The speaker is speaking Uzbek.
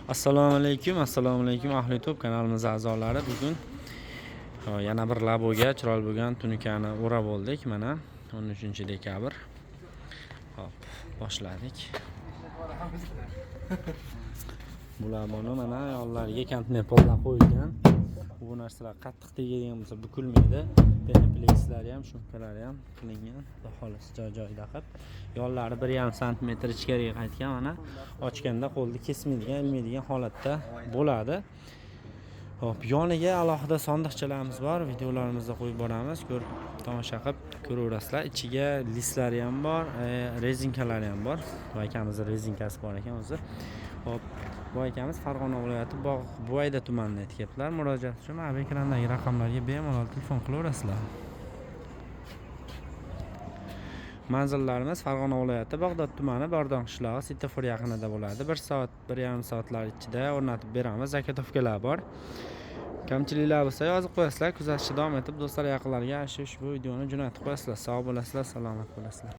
Assalomu alaykum, assalomu alaykum, ahli YouTube kanalimiz a'zolari. Bugun yana bir laboga chiroyli bo'lgan tunikani o'rab oldik. Mana 13 dekabr. Hop, boshladik. Bu laboni mana yonlariga konteyner pollar qo'yilgan. Bu narsalar qattiq tegadigan bo'lsa, bukilmaydi. Penoplekslari ham, shumkalari ham qilingan. Xudo xohlasa, joy joyida qilib. Yonlari 1,5 santimetr ichkariga qaytgan, mana ochganda qo'lni kesmaydigan, ilmaydigan holatda bo'ladi. Hop, yoniga alohida sondiqchalarimiz bor, videolarimizda qo'yib boramiz, ko'rib, tomosha qilib ko'raverasizlar. Ichiga listlari ham bor, rezinkalari ham bor. Bu akamizni rezinkasi bor ekan o'zi. Hop, bu akamiz Farg'ona viloyati Bog' Buvayda tumanida aytyaptilar. Murojaat uchun mana bu ekrandagi raqamlarga bemalol telefon qilaverasizlar. Manzillarimiz Farg'ona viloyati Bag'dod tumani Bordon qishlog'i svetofor yaqinida bo'ladi. 1 soat, 1,5 soatlar ichida o'rnatib beramiz. Zakotovkalar bor. Kamchiliklar bo'lsa, yozib qo'yasizlar. Kuzatishda davom etib, do'stlar, yaqinlarga shu ushbu videoni jo'natib qo'yasizlar. Sog' bo'lasizlar, salomat bo'lasizlar.